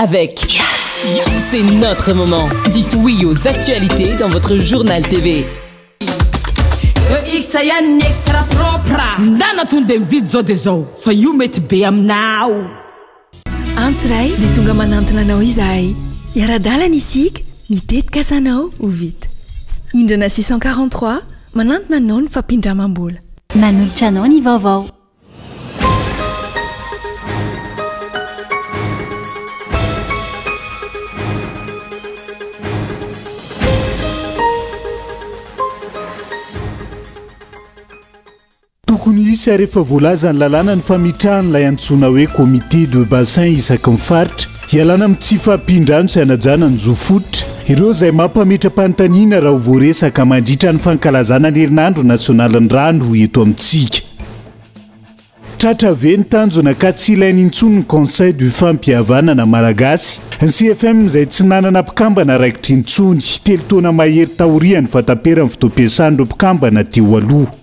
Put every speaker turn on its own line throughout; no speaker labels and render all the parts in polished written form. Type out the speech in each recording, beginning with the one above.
Avec C'est notre moment. Dites oui aux actualités dans votre journal TV.
EX ihany ny extra propre. Ndana tonde mividy zao de zao fa io mety be aminao.
Antso iray dia tonga manantona anao izahay. Hiara-dalana isika, ny tetikasanao ho vita. Indrana 643, manantona anao ny fampindramam-bola.
Manolotra anao ny vaovao.
Tokony hisy ary efa voalazan'ny lalàna ny fametrahan'ilay antsoina hoe comité de bassin isaky ny faritra, hialana amin'ny tsy fahampian-drano sy hanajana ny zo fototra. Ireo izay mampametra-panontaniana raha ho voaresaka mandritra ny fankalazana ny herinandro nasionalin'ny rano eto amintsika. Tratra ve ny tanjona ka tsy ilaina intsony ny Conseil du Fampihavanana Malagasy, ny CFM izay tsy nanana mpikambana raikitra intsony, telo taona mahery taorian'ny fahataperan'ny fotoam-piasan'ireo mpikambana teo aloha.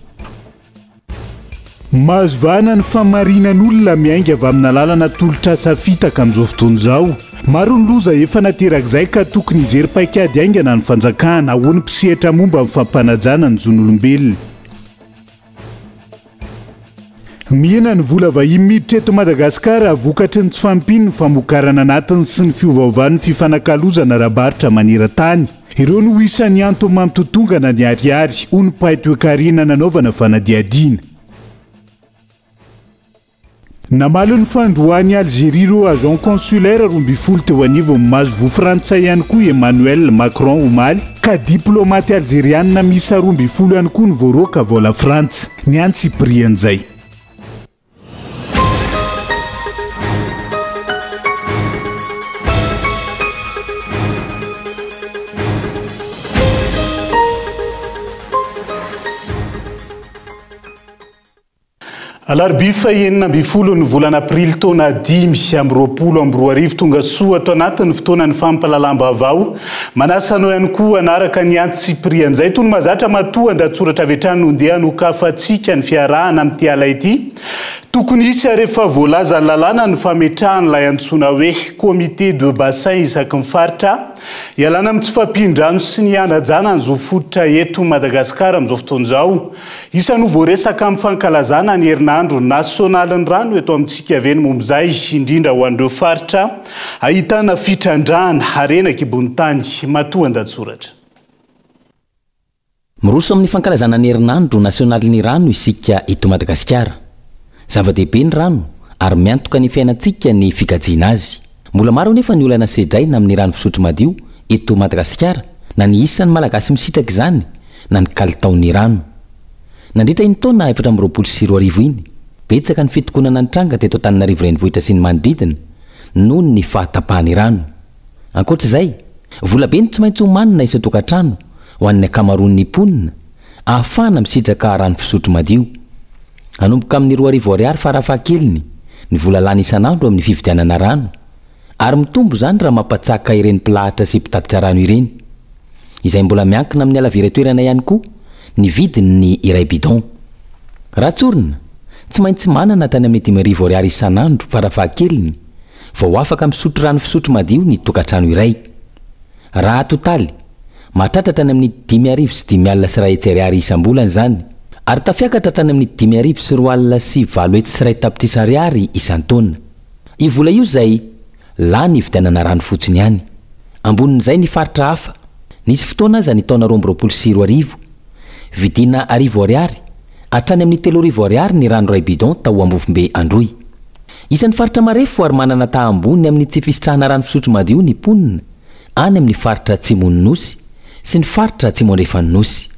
Mahazo vahana ny famarinan'olona miainga avy amina lalana tolotr'asa fitaka amin'izao fotoana izao. Maro ny loza efa naterak'izay ka tokony hijery paikady haingana ny fanjakana, hoy ny mpisehatra momba ny fampanajana ny zon'olombelona. Mihena ny vola vahiny miditra eto Madagasikara vokatry ny tsy fahampian'ny famokarana anatiny sy ny fiovaovan'ny fifanakalozana ara-barotra maneran-tany. Ireo no isan'ny antony mampitotongana ny ariary, hoy ny mpahay toekarena nanaovana fanadihadiana. Namaly ny fandroahan'i Alzeria ireo agents consulaires 12 teo anivon'ny masoivoho frantsay ihany koa i Emmanuel Macron omaly, ka diplaomaty alzerianina miisa 12 ihany koa no voaroaka avy ao Lafrantsa. Ny antsipirian'izay. Alarobia faha-16 ny volana aprily taona 2025 tonga soa ato anatin'ny fotoanan'ny fampahalalam-baovao. Manasa anao ihany koa hanaraka ny antsipirian'izay. Toy ny mahazatra matoa an-dahatsoratra avy hatrany no ndeha hanokafantsika ny fiarahana amin'ity ala ity. Tokony hisy ary efa voalazan'ny lalàna ny fametrahan'ilay antsoina hoe comité de bassin isaky ny faritra hialana amin'ny tsy fahampian-drano sy ny hanajana ny zo fototra eto Madagasikara amin'izao fotoana izao. Isan'ny ho voaresaka amin'ny fankalazana ny herinandro nasionalin'ny rano eto amintsika ve ny momba izay, indrindra ho an'ireo faritra ahitana fitrandrahana harena an-kibon'ny tany? Matoandatsoratra.
Miroso amin'ny fankalazana ny herinandro nasionalin'ny rano isika eto Madagasikara. Zava-dehibe ny rano ary miantoka ny fiainantsika ny fikajiana azy. Mbola maro anefa ny olana sedraina amin'ny rano fisotro madio eto Madagasikara na ny isan'ny Malagasy misitraka izany na ny kalitaon'ny rano. Nandritra iny taona 2024 iny, betsaka ny fitokonana nitranga teto Antananarivo Renivohitra sy ny manodidina noho ny fahatapahan'ny rano. Ankoatra izay, volabe no tsy maintsy omanina isan-tokantrano ho an'ny ankamaroan'ny mponina ahafahana misitraka rano fisotro madio. Hanomboka amin'ny 2000 ariary farafahakeliny ny vola lany isan'andro amin'ny fividianana rano, ary mitombo izany raha mampatsaka ireny mpilahatra sy mpitatitra rano ireny, izay mbola miankina amin'ny halaviran-toerana ihany koa ny vidin'ny iray bidon. Raha tsorina, tsy maintsy manana hatrany amin'ny 5000 ariary isan'andro farafahakeliny vao afaka misotro rano fisotro madio ny tokantrano iray. Raha atotaly, mahatratra hatrany amin'ny 5150 ariary isam-bolana izany, ary tafiakatra hatrany amin'ny 2201 tapitrisa ariary isan-taona. Io vola io izay lany hividianana rano fotsiny ihany. Ambonin'izay ny faritra hafa, nisy fotoana aza ny taona 2022, vidiana arivo ariary hatrany amin'ny 3000 ariary ny rano iray bidon tao Ambovombe Androy. Isan'ny faritra marefo ary manana taha ambony amin'ny tsy fisitrahana rano fisotro madio ny mponina any amin'ny faritra atsimon'ny Nosy sy ny faritra atsimo andrefan'ny Nosy.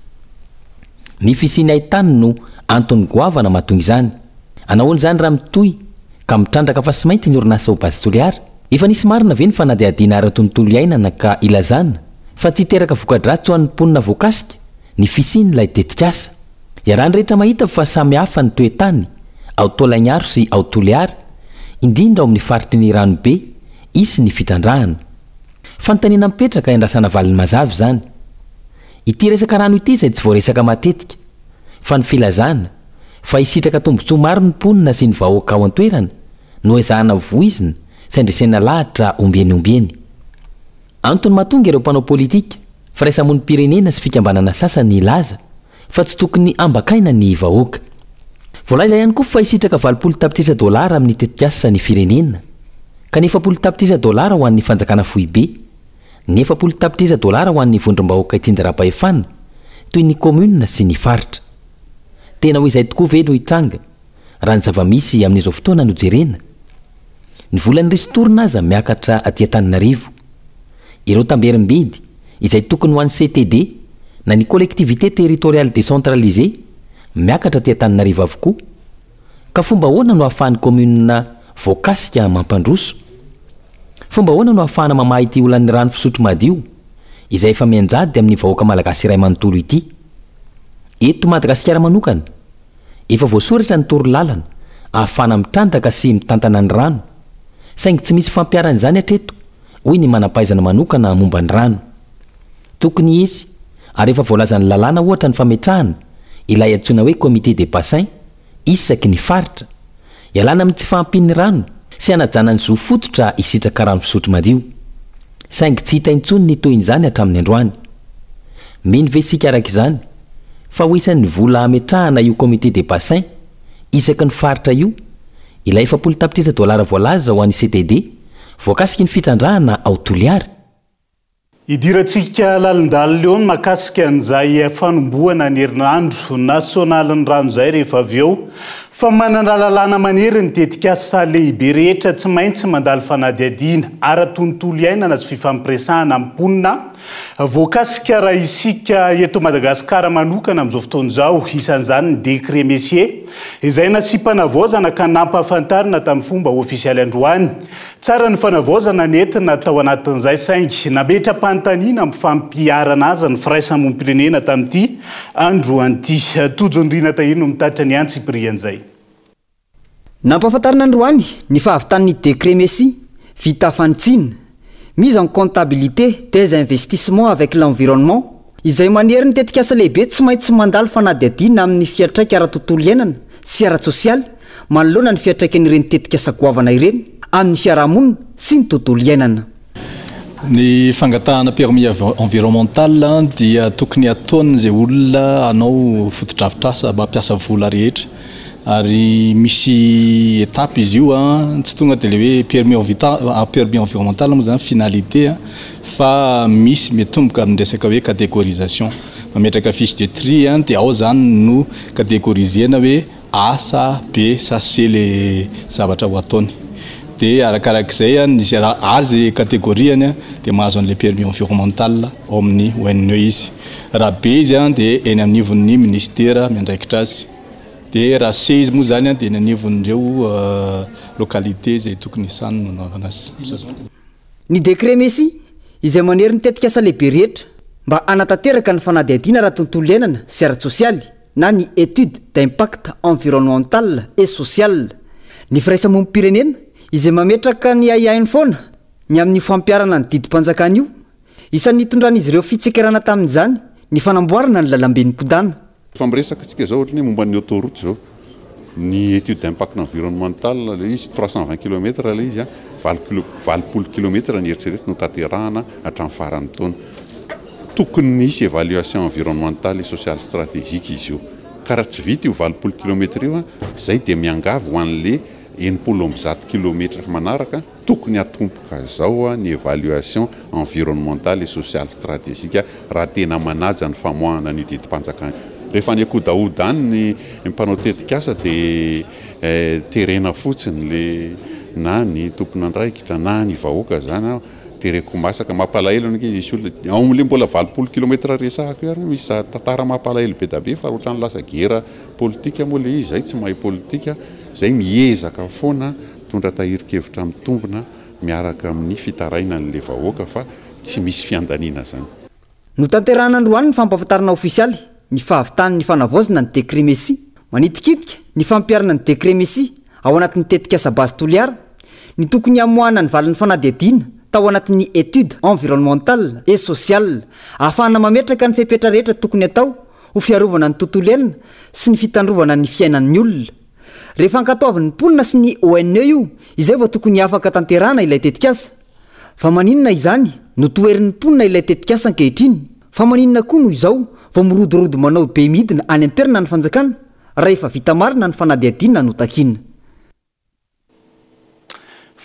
Ny fisian'ny haitany no antony goavana mahatonga izany. Anahoana izany raha mitohy ka mitrandraka fasimainty ny orinasa ao Base Toliara? Efa nisy marina ve ny fanadihadiana ara-tontolo iainana ka ilazana fa tsy hiteraka voka-dratsy ho an'ny mponina voakasika ny fisian'ilay tetikasa? Iarahan'ny rehetra mahita fa samy hafa ny toe-tany ao Taolagnaro sy ao Toliara, indrindra ao amin'ny faritry ny Ranobe hisy ny fitrandrahana. Fanontaniana mipetraka iandrasana valiny mazava izany. Ity resaka rano ity izay tsy voaresaka matetika, fa ny filazana fa hisitraka tombontsoa maro ny mponina sy ny vahoaka ao an-toerana no ezahana voizina. sy handresena lahatra ombieny ombieny. Antony mahatonga ireo mpanao politika, firaisamonim-pirenena sy fikambanana sasany hilaza fa tsy tokony hambakaina ny vahoaka. Voalaza ihany koa fa hisitraka 80 tapitrisa dolara amin'ny tetikasa ny firenena, ka ny 40 tapitrisa dolara ho an'ny fanjakana foibe, ny 40 tapitrisa dolara ho an'ny vondrom-bahoaka itsinjaram-pahefana, toy ny kaominina sy ny faritra. Tena ho izay tokoa ve no hitranga, raha ny zava-misy amin'izao fotoana no jerena? Ny volan'ny ristourne aza miakatra aty Antananarivo. Ireo tamberim-bidy izay tokony ho an'ny CTD na ny Collectivité Territoriale Décentralisée miakatra aty Antananarivo avokoa. Ka fomba ahoana no ahafahan'ny commune voakasika mampandroso? Fomba ahoana no ahafahana mamaha ity olan'ny rano fisotro madio izay efa mianjady amin'ny vahoaka malagasy iray manontolo ity? Eto Madagasikara manokana, efa voasoratra ny torolalana ahafahana mitrandraka sy mitantana ny rano, saingy tsy misy fampiharana izany hatreto, hoy ny manam-pahaizana manokana momba ny rano. Tokony hisy, ary efa voalazan'ny lalàna ohatra ny fametrahana ilay antsoina hoe comité de bassin isaky ny faritra, ialana amin'ny tsy fahampian'ny rano sy hanajana ny zo fototra hisitraka rano fisotro madio. Saingy tsy hita intsony ny tohin'izany hatramin'ny androany. Mino ve isika araka izany fa ho isan'ny vola hametrahana io comité de bassin isaky ny faritra io ilay 40 tapitrisa dolara voalaza ho an'ny CTD voakasiky ny fitrandrahana ao Toliara?
Idirantsika lalindalina eo ny mahakasika an'izay fanombohana ny herinandro nasionalin'ny rano izay rehefa avy eo fa manana lalàna manery ny tetikasa lehibe rehetra tsy maintsy mandalo fanadihadiana ara-tontolo iainana sy fifampiresahana amin'ny mponina voakasika raha isika eto Madagasikara manokana amin'izao fotoana izao. Isan'izany ny décret Messier izay nasiam-panavaozana ka nampahafantarina tamin'ny fomba ofisialy androany. Tsara ny fanavaozana nentina tao anatin'izay saingy nametra-panontaniana amin'ny fampiharana azy ny firaisamonim-pirenena tamin'ity androany ity. Tojo Ndriana Tahiry no mitatitra ny antsipirian'izay.
Nampahafantarina androany ny fahavitan'ny décret Messi vita fanitsiana, mise en comptabilité des investissements avec l'environnement, izay manery ny tetikasa lehibe tsy maintsy mandalo fanadihadiana amin'ny fiantraika ara-tontolo iainana sy ara-tsosialy manoloana ny fiantraikan'ireny tetikasa goavana ireny amin'ny fiarahamonina sy ny tontolo iainana.
Ny fangatahana permis environnemental dia tokony ataon'izay olona hanao fotodrafitrasa mampiasa vola rehetra ary misy étape izy io an, tsy tonga dia ilay hoe permis permis environnemental moa zany finalité fa misy miatomboka amin'ny resaka hoe catégorisation, mametraka fiche de tri an, dia ao zany no catégoriser-na hoe A sa B sa C le zavatra ho ataony, dia arakarak'izay an, misy raha A zay catégorie-ny an, dia mahazo an'ilay permis environnemental ao amin'ny ONE izy, raha B izy an dia eny anivon'ny ministera miandraikitra azy, dia raha C izy moa zany an dia eny anivon'ireo localité izay tokony hisany no anaovana azy.
Ny décret Messi, izay manery ny tetikasa lehibe rehetra mba hanatanteraka ny fanadihadiana ara-tontolo iainana sy ara-tsosialy na ny étude d'impact environnemental et social. Ny firaisamonim-pirenena, izay mametraka ny ahiahiny foana ny amin'io fampiharana ny didim-panjakana io, isan'ny nitondran'izy ireo fitsikerana tamin'izany ny fanamboarana ny lalamben'i Kodana.
Efa miresaka tsika zao ohatran'ny hoe momba ny autoroute zao, ny étude d'impact environnemental ilay izy 320 kilomètres ilay izy an, valo kilo, 80 kilomètres ny eritreretina ho tanterahana hatramin'ny faran'ny taona. Tokony hisy évaluation environnementale et sociale stratégique izy io. Ka raha tsy vita io 80 kilomètres io an, zay dia miangavy ho an'le 160 kilomètres manaraka, Tokony hatomboka zao ny évaluation environnementale et sociale stratégique raha tena manaja ny famoahana an'io didim-panjakana io. Rehefa any an-kodahoda any ny mpanao tetikasa dia terena fotsiny le na ny tompon'andraikitra na ny vahoaka zany tereko masaka. Mampalahelo anie ange misy olona ao amin'le mbola 80 kilomètre resahako io ary misy tantara mampalahelo be da be fa ohatran'ny lasa gera politika moa le izy, zay tsy mahay politika, zay miezaka foana Mitondra tahirin-kevitra mitombina miaraka amin'ny fitarainan'ilay vahoaka fa tsy misy fiandaniana izany.
Notanterahina androany ny fampahafantarana ofisialy ny fahavitan'ny fanavaozana ny Décret Messi. Manitikitika ny fampiharana ny Décret Messi ao anatin'ny tetikasa Base Toliara ny tokony hamoahana ny valin'ny fanadihadiana tao anatin'ny Étude environnementale et sociale ahafahana mametraka ny fepetra rehetra tokony hatao ho fiarovana ny tontolo iainana sy ny fitandrovana ny fiainan'ny olona. Rehefa ankatoavin'ny mponina sy ny ONE io izay vao tokony afaka tanterahana ilay tetikasa. Fa maninona izany no toherin'ny mponina ilay tetikasa ankehitriny? Fa maninona koa no izao vao mirodorodo manao be midina any an-toerana ny fanjakana raha efa vita marina ny fanadihadiana notakiana?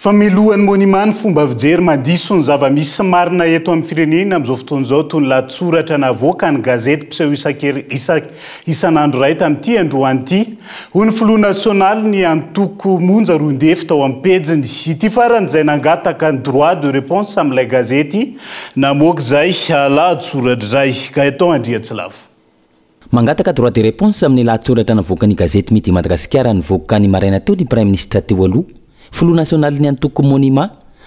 Famelohan'ny Monima ny fomba fijery mandiso ny zava-misy marina eto amin'ny firenena amin'izao fotoana izao toy ny lahatsoratra navoakan'ny gazety mpiseho isan'andro iray tamin'ity androany ity, hoy ny filoha nasionalin'ny antoko Monja Roindefo tao amin'ny pejiny. Ity farany izay nangataka ny droit de réponse amin'ilay gazety namoaka izay lahatsoratra izay. Gaëtan Andriantsilavo.
Mangataka droit de réponse amin'ny lahatsoratra navoakan'ny gazety Midi Madagasikara nivoaka ny maraina teo ny Praiminisitra teo aloha, filoha nasionalin'ny antoko Monima,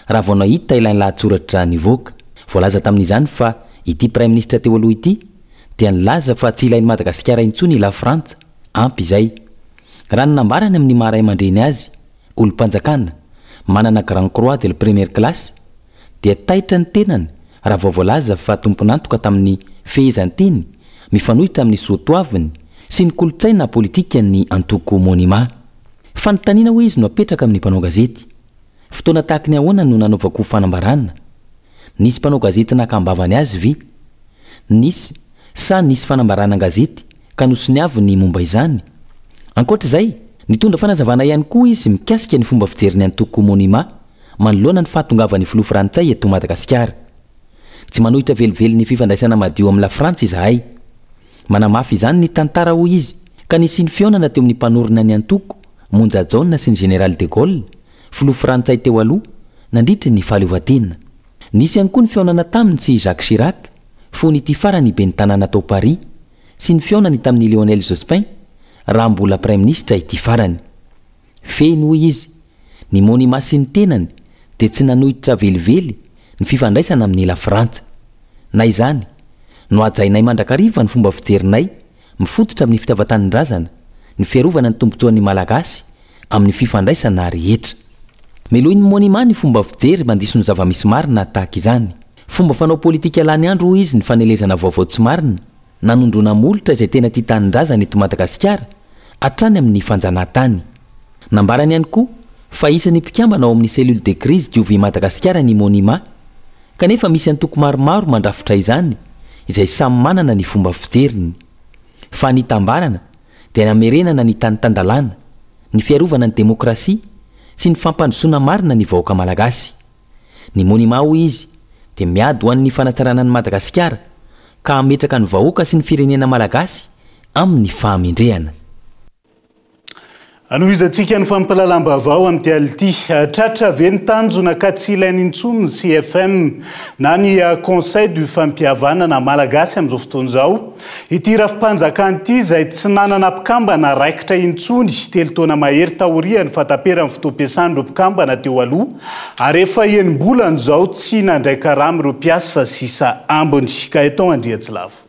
raha vao nahita ilay lahatsoratra nivoaka. Voalaza tamin'izany fa ity Praiminisitra teo aloha ity dia nilaza fa tsy ilain'i Madagasikara intsony i Lafrantsa, ampy izay. Raha ny nambarany amin'ny maha ray aman-dreny azy, olom-panjakana, manana Grand Croix de la première classe, dia taitra ny tenany raha vao voalaza fa tompon'antoka tamin'ny fehezanteny mifanohitra amin'ny soatoaviny sy ny kolontsaina politikan'ny antoko Monima. Fanontaniana hoy izy no apetraka amin'ny mpanao gazety. Fotoana tahaky ny ahoana no nanaovako fanambarana? Nisy mpanao gazety naka am-bavany azy ve? Nisy sa nisy fanambarana an-gazety ka nosoniaviny ny momba izany? Ankoatra izay, nitondra fanazavana ihany koa izy mikasika ny fomba fijerin'ny antoko Monima manoloana ny fahatongavan'ny filoha frantsay eto Madagasikara. Tsy manohitra velively ny fifandraisana madio amin'i Lafrantsa izahay. Manamafy izany ny tantara hoy izy ka nisian'ny fihaonana teo amin'ny mpanorina ny antoko, Monja Jaona sy ny Général de Gaulle, filoha frantsay teo aloha, nandritry ny fahaleovantena. Nisy ihany koa ny fihaonana taminy sy Jacques Chirac, fony ity farany ben'ny tanàna tao Paris, sy ny fihaonany tamin'i Lionel Jospin, raha mbola praiminisitra ity farany. Fehiny hoy izy, ny Monima sy ny tenany dia tsy nanohitra velively ny fifandraisana amin'i Lafrantsa. Na izany, nohajainay mandrakariva ny fomba fijerinay mifototra amin'ny fitiavan-tanindrazana, ny fiarovana ny tombontsoan'ny Malagasy amin'ny fifandraisana rehetra. Melohin'ny Monima ny fomba fijery mandiso ny zava-misy marina tahaka izany. Fomba fanao politika lany andro hoy izy ny fanelezana vaovao tsy marina Nanondroana molotra izay tena tia tanindrazana eto Madagasikara hatrany amin'ny fanjanahantany. Nambarany ihany koa fa isan'ny mpikambana ao amin'ny cellule de crise Diovy Madagasikara ny Monima, kanefa misy antoko maromaro mandrafitra izany izay samy manana ny fomba fijeriny. Fa ny itambarana dia ny hamerenana ny tany tan-dalàna, ny fiarovana ny demokrasia sy ny fampandrosoana marina ny vahoaka malagasy. Ny Monima hoy izy dia miady ho an'ny fanatsarana an'i Madagasikara ka hametraka ny vahoaka sy ny firenena malagasy amin'ny fahamendrehana.
Anohizantsika ny fampahalalam-baovao amin'ity alina ity. Tratra ve ny tanjona ka tsy ilaina intsony ny CFM na ny Conseil du Fampihavanana Malagasy amin'izao fotoana izao? Ity rafi-panjakana ity izay tsy nanana mpikambana raikitra intsony telo taona mahery taorian'ny fahataperan'ny fotoam-piasan'ireo mpikambana teo aloha ary efa enim-bolana izao tsy nandray karama ireo mpiasa sisa ambiny. Gaëtan Andriantsilavo.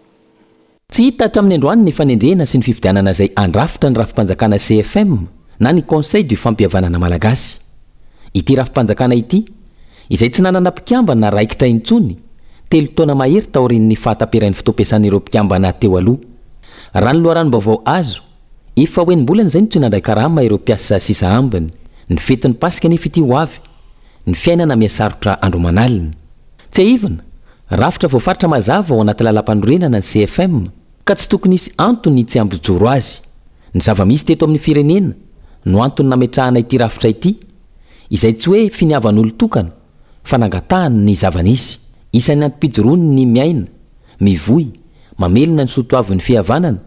Tsy hita hatramin'ny androany ny fanendrena sy ny fifidianana izay handrafitra ny rafi-panjakana CFM na ny Conseil du Fampihavanana Malagasy. Ity rafi-panjakana ity, izay tsy nanana mpikambana raikitra intsony, telo taona mahery taorian'ny fahataperan'ny fotoam-piasan'ireo mpikambana teo aloha. Raha ny loharanom-baovao azo, efa ho enim-bolana izay no tsy nandray karama ireo mpiasa sisa ambiny. Ny fetin'ny Paska anefa ity ho avy, ny fiainana mihasarotra andro aman'alina. Tsiahivina, rafitra voafaritra mazava ao anaty lalàmpanorenana ny CFM ka tsy tokony hisy antony tsy hampijoro azy. Ny zava-misy teto amin'ny firenena no antony nametrahana ity rafitra ity, izay tsy hoe finiavan'olon-tokana fa nangatahany ny zava-nisy. Isan'ny antom-pijoroany ny miaina, mivoy, mamelona ny soatoavin'ny fihavanana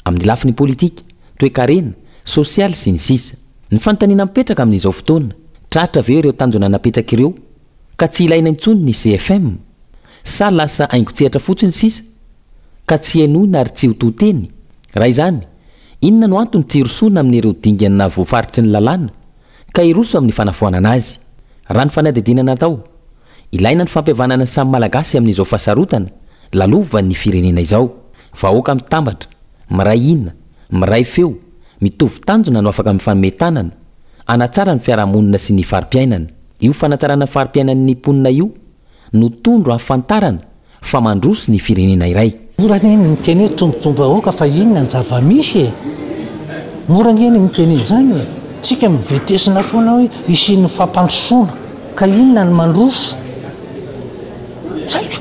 amin'ny lafiny politika, toekarena, sosialy sy ny sisa. Ny fanontaniana mipetraka amin'izao fotoana, tratra ve ireo tanjona napetraka ireo ka tsy ilaina intsony ny CFM? Sa lasa haingon-tsehatra fotsiny sisa ka tsy henoina ary tsy ho to teny? Raha izany, inona no antony tsy hirosoana amin'ireo dingana voafaritry ny lalàna ka hiroso amin'ny fanafoanana azy? Raha ny fanadihadiana natao, ilaina ny fampihavanana ny samy Malagasy amin'izao fahasarotana lalovan'ny firenena izao. Vahoaka mitambatra, miray hina, miray feo, mitovy tanjona no afaka mifanome tanana hanatsara ny fiarahamonina sy ny fari-piainana. Io fanatsarana fari-piainan'ny mponina io no tondro ahafantarana fa mandroso ny firenena iray.
Mora anie ny miteny hoe tombontsoam-bahoaka fa inona ny zava-misy e? Mora ange ny miteny an'izany e! Tsika mivetesina foana hoe hisian'ny fampandrosoana, ka inona ny mandroso? Tsy haiko.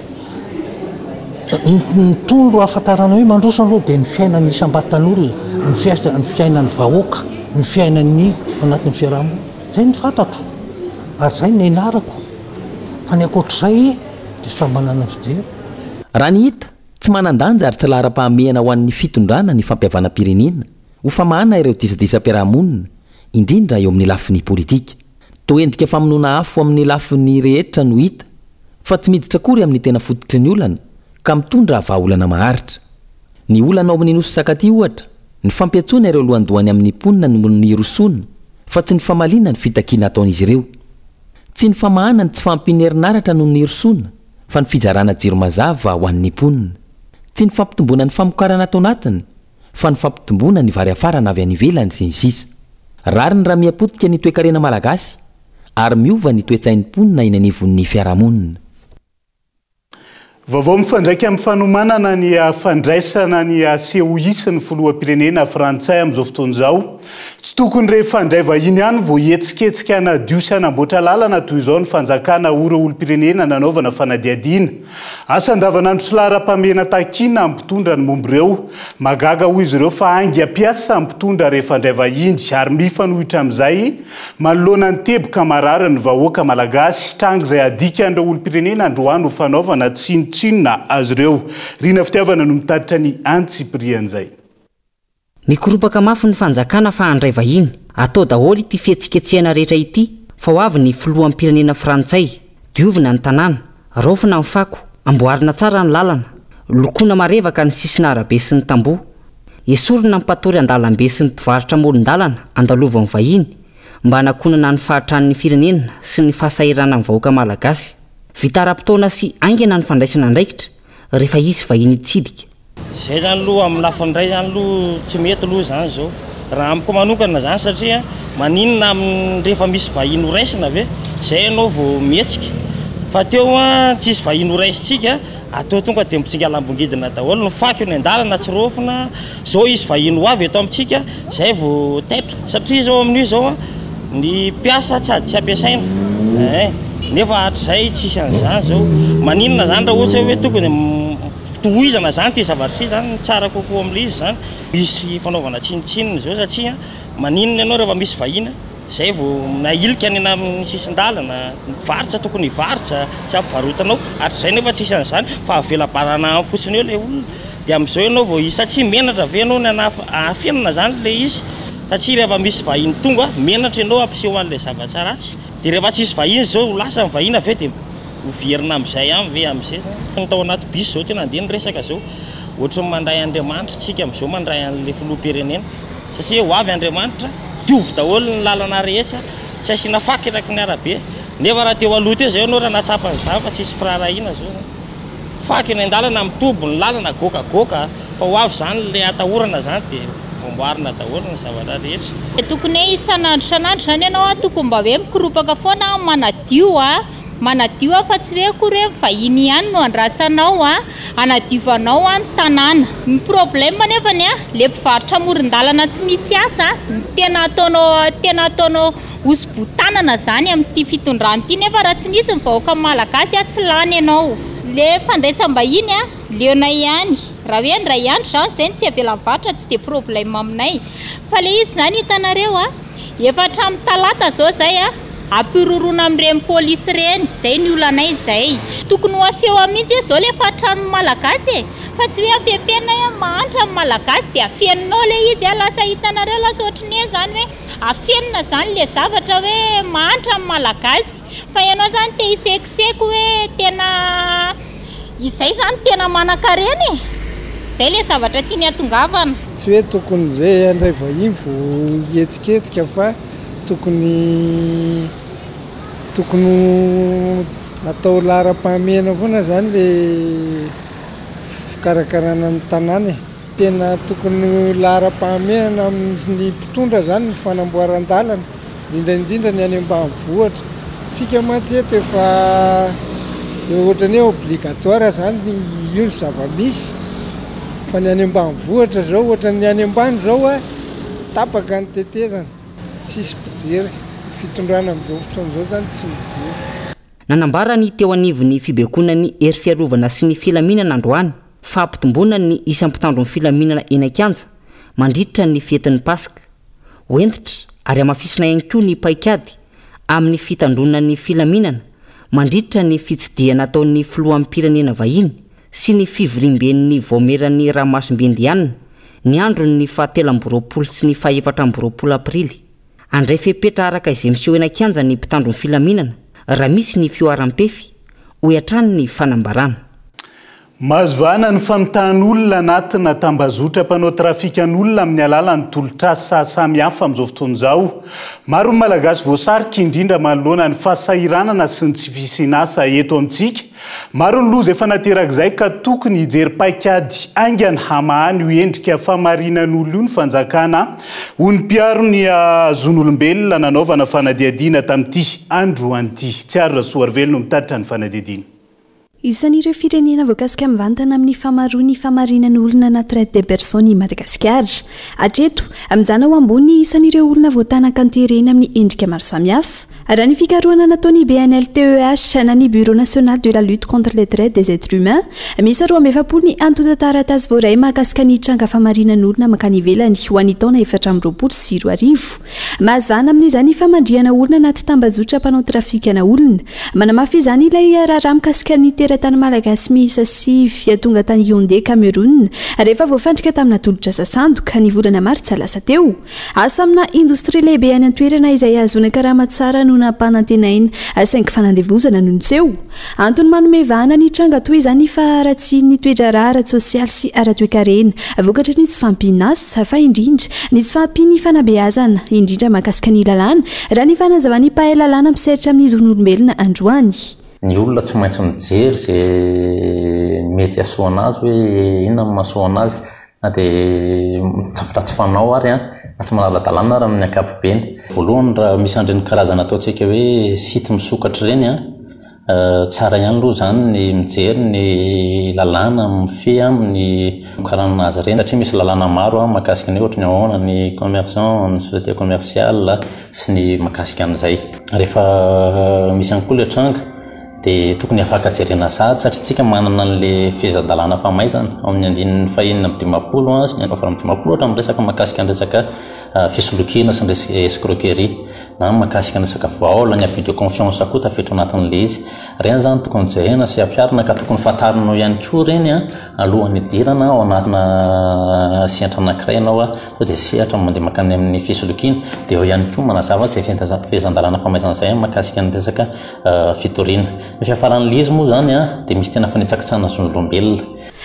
Ny tondro ahafantarana hoe mandroso aloha dia ny fiainan'ny isam-batan'olona, ny fiasa, ny fiainan'ny vahoaka, ny fiainan'ny ao anatin'ny fiaraha-monina. Izay no fantatro ary izay no nianarako. Fa ny ankoatr'izay dia samy manana ny fijeriny.
Raha ny hita, tsy manan-danja ary tsy laharam-pahamehana ho an'ny fitondrana ny fampihavanam-pirenena ho famahana ireo disadisam-piarahamonina, indrindra eo amin'ny lafiny politika. Toa endrika famonoana afo amin'ny lafiny rehetra no hita, fa tsy miditra akory amin'ny tena fototry ny olana ka mitondra vahaolana maharitra. Ny olana ao amin'ny Nosy Sakatia ohatra, ny fampiantsoana ireo lohandohany amin'ny mponina no nirosoana fa tsy ny famaliana ny fitakiana ataon'izy ireo. Tsy ny famahana ny tsy fahampian'ny herinaratra no nirosoana fa ny fizarana jiro mazava ho an'ny mponina. Tsy ny fampitomboana ny famokarana ato anatiny fa ny fampitomboana ny vary hafarana avy any ivelany sy ny sisa. Rariny raha miha-potika ny toekarena malagasy ary miova ny toe-tsain'ny mponina eny anivon'ny fiarahamonina.
Vaovao mifandraika amin'ny fanomanana ny fandraisana ny COI sy ny filoham-pirenena frantsay amin'izao fotoana izao. Tsy tokony rehefa handray vahiny ihany vao hihetsiketsika hanadio sy hanamboatra lalana toy izao ny fanjakana hoy ireo olom-pirenena nanaovana fanadihadiana. Asa andavanandro sy laharam-pahamehana takiana amin'ny mpitondra ny momba ireo. Mahagaga hoy izy ireo fa haingam-piasa ny mpitondra rehefa handray vahiny ary mifanohitra amin'izay manoloana ny teboka marary ny vahoaka malagasy. Tranga izay adikan'ireo olom-pirenena androany ho fanaovana tsinontsinona azy ireo. Rina Fitiavana no mitatitra ny antsipirian'izay.
Mikoropaka mafy ny fanjakana fa handray vahiny. Atao daholo ity fihetsiketsehana rehetra ity fa ho avy ny filoham-pirenena frantsay. Diovina ny tanàna, raofina ny fako, amboarina tsara ny lalana, lokoina marevaka ny sisin'arabe sy ny tamboho. Esorina ny mpatory an-dalambe sy ny mpivarotra amoron-dalana andalovan'ny vahiny mba hanakonana ny fahatran'ny firenena sy ny fahasahiranan'ny vahoaka malagasy. Vita ara-potoana sy haingana ny fandraisana andraikitra rehefa hisy vahiny hitsidika.
Zay zany aloha amin'ny lafiny iray zany aloha tsy mety aloha zany zao raha amiko manokana zany satria maninona amin'ny rehefa misy vahiny ho raisina ve zay ianao vao mihetsika fa teo an tsisy vahiny ho raisintsika atao tonga dia mitsingalambongidina daholo ny fako eny an-dalana tsy raofina zao hisy vahiny ho avy eto amintsika zay vao taitra satria zao amin'io zao an ny mpiasa tsy ady tsy ampiasaina eh nefa hatrizay tsisy an'izany zao maninona zany raha ohatra hoe tokony Tohizana zany ity zavatra ity zany ny tsara kokoa amin'ilay izy zany. Misy fanaovana tsinontsinona izao satria maninona ianao rehefa misy vahiny zay vao nahilika any amin'ny sisin-dalana, ny mpivarotra tokony hivarotra tsy ampivarotanao, hatrizay nefa tsisy an'izany fa avela baranahiny fotsiny eo ilay olona dia amin'izao ianao vao satria menatra ve ianao ny hanaf- hafenina zany ilay izy satria rehefa misy vahiny tonga menatra ianao hampiseho an'ilay zavatra ratsy dia rehefa tsisy vahiny izao ho lasa ny vahiny avy eo dia Ho verina amin'izay ihany ve amin'izay zany? Ny tao anaty bus zao tena andeha ny resaka zao, ohatry ny mandray Andriamanitra tsika amin'izao mandray an'ilay filoham-pirenena satria ho avy Andriamanitra, diovy daholo ny lalana rehetra, tsy asiana fako eraky ny arabe, nefa raha teo aloha teo zay ianao raha nahatsapa an'izany fa tsisy firaharahiana zao zany, fako eny an-dalana mitoby ny lalana goakagoaka fa ho avy zany ilay atahorana zany dia amboarina daholo ny zavatra rehetra.
Tokony hoe isan'andro isan'andro zany ianao an, tokony mba hoe mikoropaka foana manadio an, Manadio aho fa tsy hoe akory hoe vahiny ihany no andrasanao a, hanadiovanao a ny tanàna. Ny problème nefany a, le mpivarotra amoron-dalana tsy misy asa no tena ataonao tena ataonao hoso-botanana zany amin'ity fitondrana ity nefa raha tsy nisy ny vahoaka malagasy a tsy lany ianao. Le fandraisam-bahiny a, leonay ihany. Raha hoe indray andro zany zay no tsy avela mivarotra tsy dia problème aminay. Fa le izy zany hitanareo a, Efa hatramin'ny talata zao zay a, ampiroroana amin'ireny polisy ireny, zay ny olanay zay. Tokony ho aseho amintsy hoe zao le fahatran'ny malagasy e, fa tsy hoe afenfenina hoe mahantra ny malagasy de afeninao le izy a, lasa hitanareo lasa ohatry ny hoe zany hoe afenina zany le zavatra hoe mahantra ny malagasy, fa ianao zany te hisekoseko hoe tena. Izay izany tena manankarena e! Izay ilay zavatra tiany hatongavana.
Tsy hoe tokony izay handray vahiny vao hihetsiketsika fa tokony tokony ho atao laharam-pahamehana foana izany le fikarakarana ny tanàna e. Tena tokony ho laharam-pahamehana amin'ny mpitondra izany ny fanamboaran-dalana, indrindra indrindra ny any ambanivohitra. Tsika mantsy eto efa ohatran'ny hoe obligatoire izany io ny zava-misy, fa ny any ambanivohitra izao ohatran'ny any ambany izao a. Tapaka ny tetezana, tsisy mpijery, ny fitondrana amin'izao fotoana izao izany tsy mijery.
Nanambara ny teo anivon'ny fibaikoana ny hery fiarovana sy ny filaminana androany fa hampitomboana ny isan'ny mpitandro ny filaminana eny an-kianja mandritra ny fetin'ny Paska. Ho hentitra ary hamafisina ihany koa ny paikady amin'ny fitandroana ny filaminana mandritra ny fitsidihana ataon'ny filoham-pirenena vahiny sy ny fivoriamben'ny Vaomieran'ny Ranomasimbe Indiana ny andron'ny faha 23 sy ny faha 24 aprily. Handray fepetra araka izay miseho eny an-kianja ny mpitandro ny filaminana raha misy ny fihoaram-pefy, hoy hatrany ny fanambarana.
Mahazo vahana ny famitahan'olona anatina tambazotra mpanao trafikan'olona amin'ny alalan'ny tolotr'asa samihafa amin'izao fotoana izao. Maro ny Malagasy voasarika indrindra manoloana ny fahasahiranana sy ny tsy fisian'asa eto amintsika. Maro ny loza efa naterak'izay ka tokony hijery paikady haingana hamahana io endrika famarinan'olona io ny fanjakana, hoy ny mpiaro ny zon'olombelona nanaovana fanadihadiana tamin'ity androany ity. Tsiaro Rasoarivelo no mitatitra ny fanadihadiana.
Isan'ireo firenena voakasika mivantana amin'ny famaroan'ny famarinana olona na traite des personnes i Madagasikara. Hatreto, mijanona ho ambony ny isan'ireo olona voatanaka an-terena amin'ny endrika maro samihafa. Raha ny fikarohana nataon'ny BNLTEH na ny Bureau National de la Lutte contre les Traites des Êtres Humains, miisa 42 ny antontan-taratasy voaray mahakasika ny tranga famarinan'olona mankany ivelany ho an'ny taona 2024. Mahazo vahana amin'izany ny famandrihana olona anaty tambajotra mpanao trafikana olona. Manamafy izany ilay raharaha mikasika ny teratany malagasy miisa sivy tonga tany Yaoundé, Cameroun, rehefa voafandrika tamina tolotr'asa sandoka, ny volana martsa lasa teo. Asa amina indostria lehibe any an-toerana izay ahazoana karama tsara no nampanantenaina, saingy fanandevozana no niseho. Antony manome vahana ny tranga toy izany ny faharatsian'ny toe-draharaha ara-tsosialy sy ara-toekarena vokatry ny tsy fahampian'asa, fa indrindra ny tsy fahampian'ny fanabeazana, indrindra mahakasika ny lalàna, raha ny fanazavan'ny mpahay lalàna misehatra amin'ny zon'olombelona androany.
Ny olona tsy maintsy mijery izay mety hahasoa an'azy hoe inona no mahasoa an'azy na dia zavatra tsy fanao ary an, na tsy manara-dalàna ary amin'ny ankapobeny. Voalohany raha misy an'ireny karazana ataontsika hoe site misokatra ireny an, tsara ihany aloha izany ny mijery ny lalàna mifehy amin'ny fikaranana azy ireny satria misy lalàna maro mahakasika ny hoe ohatran'ny ahoana ny commerçant, ny société commerciale sy ny mahakasika an'izay. Rehefa misy ihany koa ilay tranga dia tokony afaka jerena sahady satria tsika manana an'le fehezan-dalàna famaizana ao amin'ny andininy fahenina amby dimampolo sy ny fahavalo amby dimampolo ohatra miresaka mahakasika ny resaka fisolokiana sy ny resaka escroquerie na mahakasika ny resaka vol, ny abus de confiance koa tafiditra ao anatin'le izy. Ireny izany tokony jerena sy ampiharina ka tokony fantarinao ihany koa ireny alohan'ny hidirana ao anatina sehatra anankiray ianao sao dia sehatra mandeha mankany amin'ny fisolokiana. Dia eo ihany koa manazava izay fehezan-dalàna famaizana izay mahakasika ny resaka fitoriana. Ny fiafaran'ilay izy moa izany dia misy tena fanitsakitsahana zon'olombelona.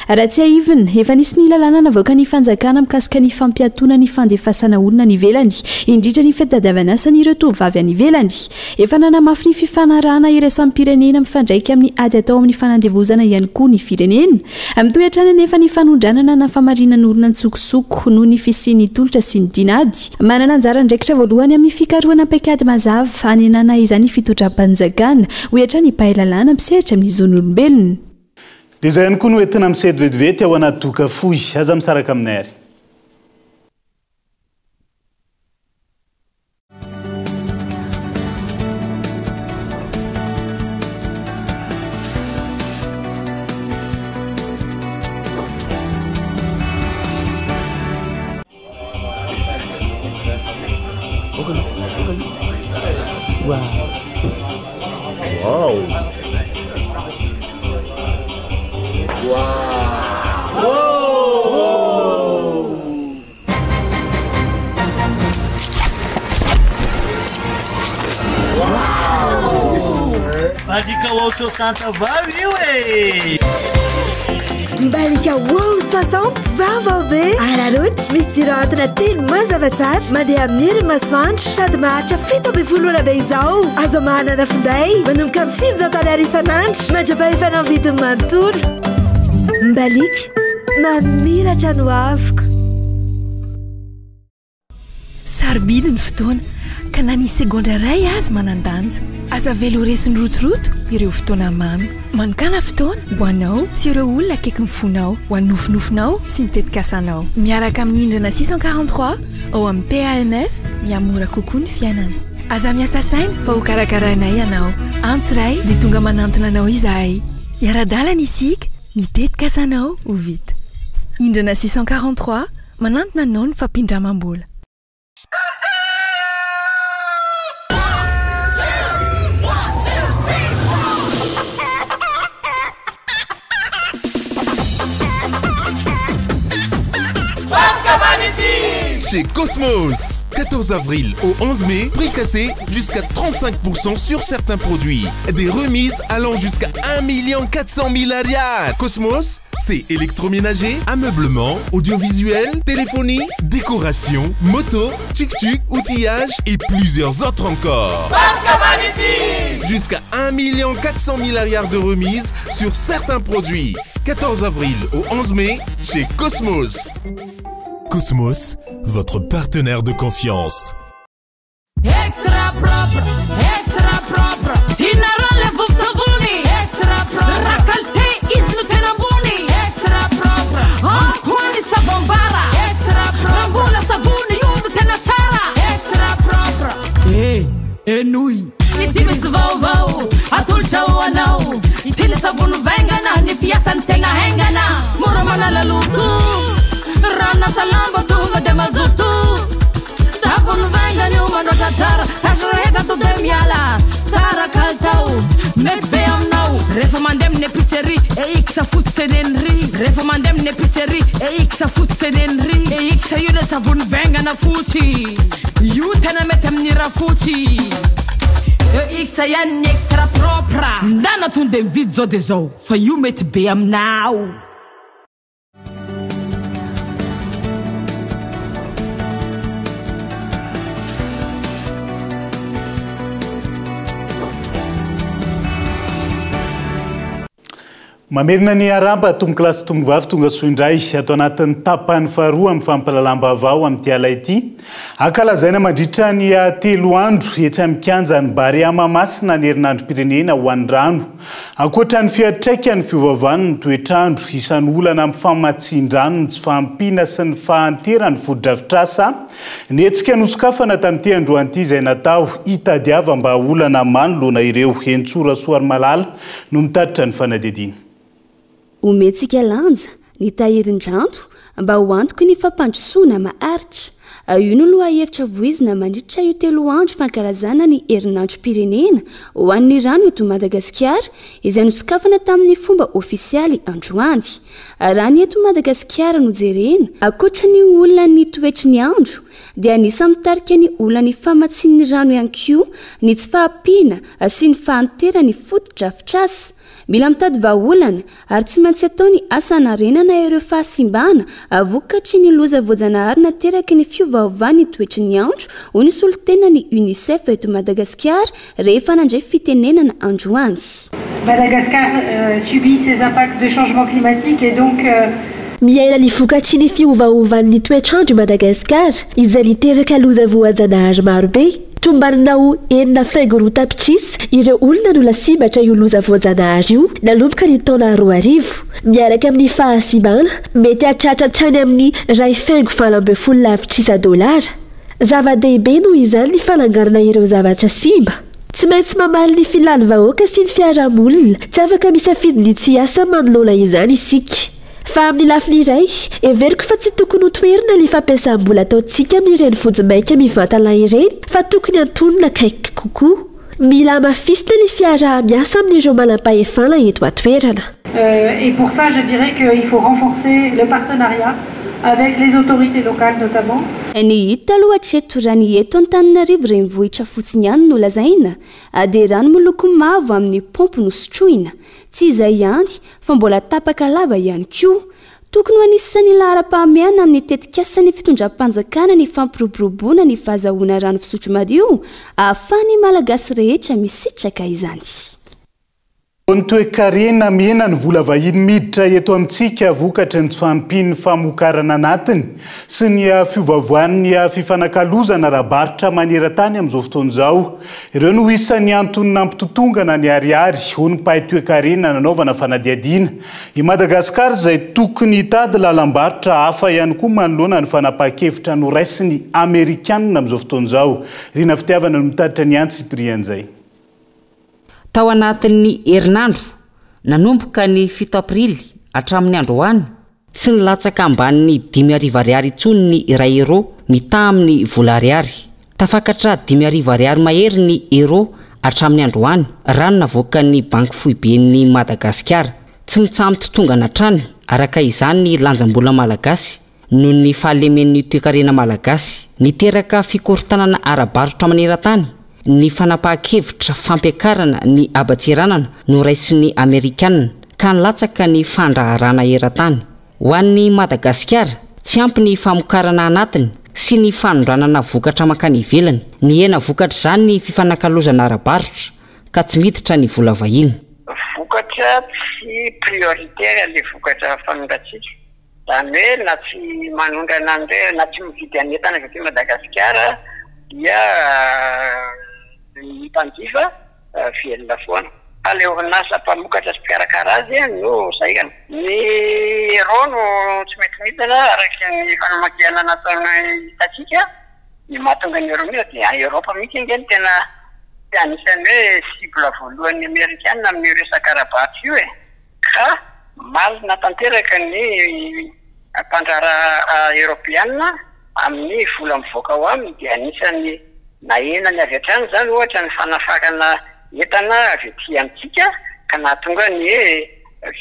Raha tsiahivina, efa nisy ny lalàna navoakan'ny fanjakana mikasika ny fampiatoana ny fandefasana olona any ivelany, indrindra ny fitadiavan'asan'ireo tovovavy any ivelany. Efa nanamafy ny fifanarahana iraisam-pirenena mifandraika amin'ny ady atao amin'ny fanandevozana ihany koa ny firenena. Mitohy hatrany anefa ny fanondranana na famarinan'olona an-tsokosoko noho ny fisian'ny tolotra sy ny tinady. Manana anjara andraikitra voalohany amin'ny fikarohana paikady mazava hanenana izany fitondram-panjakana, hoy hatrany mpahay lalàna misehatra amin'ny zon'olombelona.
Dia izay ihany koa no entina misety vetivety ao anaty doka fohy. Aza misaraka aminay ary.
Mbalika wow 60 vao io e!
Mbalika wow 60 vaovao be! Araraoty, misy jiro ahantona telo mazava tsara, mandeha amin'ny herin'ny masoandro sady maharitra 17 ora be izao. Azo amahanana finday manomboka amin'ny 900 ariary isan'andro mandra-pahefana ny vidiny manontolo. Mbaliaka, mamiratra ny hoaviko.
Sarobidy ny fotoana, ka na ny segondra iray aza manan-danja. Aza avela ho resin'ny rotoroto ireo fotoana mamy. Manokàna fotoana ho anao sy ireo olona akaikin'ny fonao, ho an'ny nofinofinao sy ny tetikasanao. Miaraka amin'ny Indrana 643 ao amin'ny PAMF, mihamora kokoa ny fiainana. Aza miasa saina fa hokarakarainay ianao. Antso iray dia tonga manantona anao izahay. Hiara-dalana isika, ny tetikasanao ho vita. Indrana 643, manantona anao ny fampindramam-bola.
Chez Cosmos 14 avril au 11 mai, prix cassé jusqu'à 35% sur certains produits. Des remises allant jusqu'à 1 400 000 ariary. Cosmos, c'est électroménager, ameublement, audiovisuel, téléphonie, décoration, moto, tuk-tuk, outillage et plusieurs autres encore. Jusqu'à 1 400 000 ariary de remise sur certains produits. 14 avril au 11 mai, chez Cosmos. Cosmos, votre partenaire de confiance.
Extra propre, extra propre. Tianareo le vovon-tsavony. Extra propre. Raha qualité izy no tena ambony. Extra propre. Ao koa ny savon-bara. Extra propre. Raha mbola savony io no tena tsara. Extra propre. Eh, henoy. Ity misy vaovao atolotra ho anao. Ity ny savony vaingana, ny fiasany tena haingana. Mora manala loto. Ranasa lamba tonga dia mazoto. Savony vaingana io mandratra tsara. Tasy rehetra to dia miala. Tsara kalitao, mety be aminao. Rehefa mandeha amin'ny épicerie, EX fotsy teneno ry. Rehefa mandeha amin'ny épicerie, EX fotsy teneno ry. EX io le savony vaingana fotsy. Io tena mety amin'ny rafotsy. EX ihany ny extra propre. Ndana tonga dia mividy zao dia zao fa io mety be aminao.
Mamerina ny arahaba tompokolahy sy tompokovavy tonga soa indray ato anatin'ny tapany faharoa amin'ny fampahalalam-baovao amin'ity ala ity. Ankalazaina mandritra ny telo andro etsy amin'ny kianjan'ny Barea Mahamasina ny herinandrom-pirenena ho an'ny rano. Ankoatra ny fiantraikan'ny fiovaovan'ny toetr'andro, isan'ny olana amin'ny famatsian-drano ny tsy fahampiana sy ny fahanteran'ny fotodrafitrasa, ny hetsika nosokafana tamin'ity androany ity izay natao hitadiavam-bahaolana manoloana ireo. Henintsoa Rasoarimalala no mitatitra ny fanadihadiana.
Omentsika lanja ny tahirin-dranto mba ho antoky ny fampandrosoana maharitra. Io no lohahevitra voizina mandritra io telo andro fankalazana ny herinandrom-pirenena ho an'ny rano eto Madagasikara izay nosokafana tamin'ny fomba ofisialy androany. Raha ny eto Madagasikara no jerena, ankoatra ny olan'ny toetry ny andro dia anisan'ny mitarika ny olan'ny famatsian'ny rano ihany koa ny tsy fahampiana sy ny fahanteran'ny fotodrafitrasa. Mila mitady vahaolana ary tsy maintsy atao ny asa hanarenana ireo fahasimbana vokatry ny loza voajanahary nateraky ny fiovaovan'ny toetry ny andro, hoy ny solontenan'ny Unicef eto Madagasikara rehefa nandray fitenenana androany.
Madagascar subit ces impacts de changement climatique et donc.
Miaina ny vokatry ny fiovaovan'ny toetr'andro i Madagasikara, izay niteraka loza voajanahary marobe. Tombanana ho 6,2 tapitrisa ireo olona no lasibatra io loza voajanahary io nanomboka ny taona 2000. Miaraka amin'ny fahasimbana mety hahatratra hatrany amin'ny 1,18 lavitrisa dolara. Zava-dehibe noho izany ny fananganana ireo zavatra simba. Tsy maintsy mamaly ny filan'ny vahoaka sy ny fiarahamonina, tsy afaka misafidy ny tsy hiasa manoloana izany isika. Fa amin'ny lafiny iray, heveriko fa tsy tokony ho toherina ny fampiasam-bola ataontsika amin'ireny vonjimaika mivantana ireny fa tokony antonona akaiky kokoa. Mila hamafisina ny fiaraha-miasa amin'ireo manampahefana eto an-toerana.
Et pour ça, je dirais qu'il faut renforcer le partenariat avec les autorités locales notamment.
Ny hita aloha hatreto raha ny eto Antananarivo renivohitra fotsiny ihany no lazaina dia rano miloko mavo amin'ny paompy no sotroina. Tsy izay ihany fa mbola tapaka lava ihany koa. Tokony ho anisan'ny laharam-pahamehana amin'ny tetikasan'ny fitondram-panjakana ny fampiroboroboana ny fahazahoana rano fisotro madio ahafahan'ny Malagasy rehetra misitraka izany.
Ny toekarena, Mihena ny vola vahiny miditra eto amintsika vokatry ny tsy fahampian'ny famokarana anatiny sy ny fiovaovan'ny fifanakalozana ara-barotra maneran-tany amin'izao fotoana izao. Ireo no isan'ny antony nampitotongana ny ariary, hoy ny mpahay toekarena nanaovana fanadihadiana. I Madagasikara izay tokony hitady lalam-barotra hafa ihany koa manoloana ny fanapahan-kevitra noraisin'ny Amerikanina amin'izao fotoana izao. Rina Fitiavana no mitatitra ny antsipirian'izay.
Tao anatin'ny herinandro, nanomboka ny fito aprily hatramin'ny androany, tsy nilatsaka ambanin'ny 5000 ariary intsony ny iray euro mitaha amin'ny vola ariary. Tafakatra 5000 ariary mahery ny euro hatramin'ny androany, raha ny navoakan'ny Banky Foiben'i Madagasikara. Tsy mitsaha-mitotongana hatrany, araka izany, ny lanjam-bola malagasy noho ny fahalemen'ny toekarena malagasy. Niteraka fikorontanana ara-barotra maneran-tany ny fanapahan-kevitra fampiakarana ny haban-tseranana noraisin'ny Amerikanina, ka nilatsaka ny fandraharahana eran-tany. Ho an'i Madagasikara, tsy ampy ny famokarana anatiny sy ny fanondranana vokatra mankany ivelany. Nihena vokatr'izany ny fifanakalozana ara-barotra, ka tsy miditra ny vola vahiny.
Vokatra tsy prioritaire ilay vokatra fanondrantsika. Izany hoe na tsy manondrana an'ireo na tsy mividy an'ny entana avy aty Madagasikara dia ny mpanjifa velona foana. Fa ilay orinasa mpamokatra sy mpikarakara azy no sahirana. Ny euro no tsy mety midina araka ny fanamarihana nataonay hitantsika. Ny mahatonga ny euro midina dia any Eoropa mihitsy ange no tena anisan'ny hoe cible voalohan'ny Amerikana amin'io resaka ara-barotra io e. Ka malina tanteraka ny mpandraharaha eoropeana amin'ny vola mivoaka ao aminy dia anisan'ny nahenany avy hatrany izany ohatra ny fanafarana entana avy aty amintsika ka nahatonga ny hoe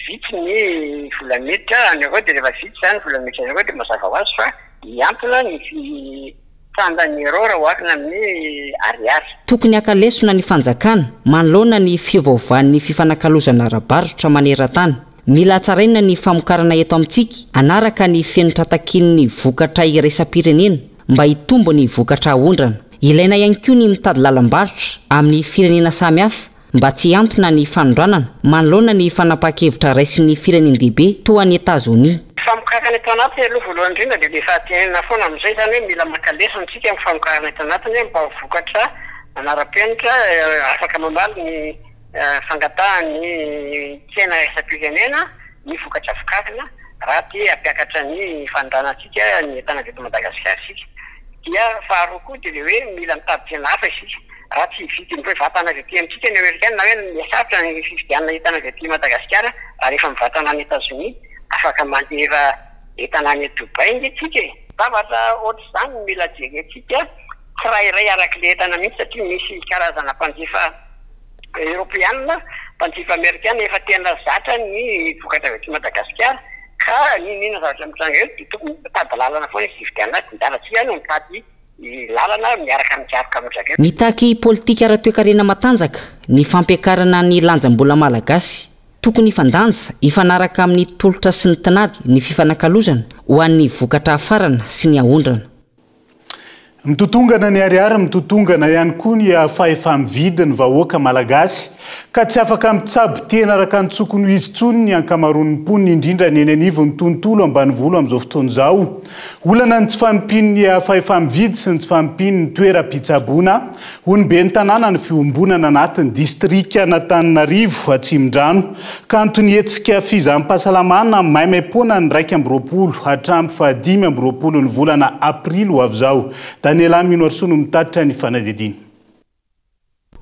vitsy ny vola miditra any euro dia rehefa vitsy izany vola miditra any euro dia mazava ho azy fa mihantona ny Sandan'ny euro raha oharina amin'ny ariary.
Tokony haka lesona ny fanjakana manoloana ny fiovaovan'ny fifanakalozana ara-barotra maneran-tany. Mila hatsaraina ny famokarana eto amintsika hanaraka ny fenitra takian'ny vokatra iraisam-pirenena mba hitombo ny vokatra aondrana. Ilaina ihany koa ny mitady lalam-barotra amin'ny firenena samihafa mba tsy hihantona ny fanondranana manoloana ny fanapahan-kevitra raisin'ny firenen-dehibe toa an'i Etazonia.
Famokarana eto anatiny aloha voalohany indrindra dia efa tenenina foana amin'izay izany hoe mila maka lesona isika amin'ny famokarana eto anatiny mba ho vokatra manara-penitra afaka mamaly ny fangatahan'ny tsena iraisam-pirenena ny vokatra vokarina raha te hampiakatra ny fanondranantsika ny entana avy eto Madagasikara isika. Dia faharoa koa dia ilay hoe mila mitady tsena hafa isika. Raha tsy hividy ny vatana avy aty amintsika ny Amerikana na hoe mihasarotra ny fividianana entana avy aty Madagasikara raha rehefa mivatana any Etazonia, afaka mandefa entana any Dubaï nge tsika e! Zavatra ohatr'izany no mila jerentsika tsirairay arak'ilay entana mihitsy satria misy karazana mpanjifa Eoropeana, mpanjifa Amerikana efa tena zatra ny vokatra avy aty Madagasikara ka n'inon'inona zavatra mitranga eo dia tokony mitady lalana foana izy hividianana azy, anjarantsika no mitady ny lalana miaraka mikaroka amin-dry zareo.
Mitaky politika ara-toekarena matanjaka ny fampiakarana ny lanjam-bola malagasy. Tokony hifandanja, hifanaraka amin'ny tolotra sy ny tinady ny fifanakalozana ho an'ny vokatra hafarana sy ny aondrana.
Mitotongana ny ariary, mitotongana ihany koa ny fahefa-mividy ny vahoaka malagasy, ka tsy afaka mitsabo tena araka ny tsokony ho izy intsony ny ankamaroan'ny mponina, indrindra ny eny anivon'ny tontolo ambanivolo amin'izao fotoana izao. Olana ny tsy fahampian'ny fahefa-mividy sy ny tsy fahampian'ny toeram-pitsaboana, hoy ny ben'ny tanànan'ny fiombonana anatin'ny distrikan'Antananarivo Atsimondrano, ka anton'ny hetsika fizaham-pahasalamana maimaimpoana ny 21 hatramin'ny faha 25 ny volana aprily ho avy izao. Daniela Minoarisoa no mitatitra ny fanadihadiana.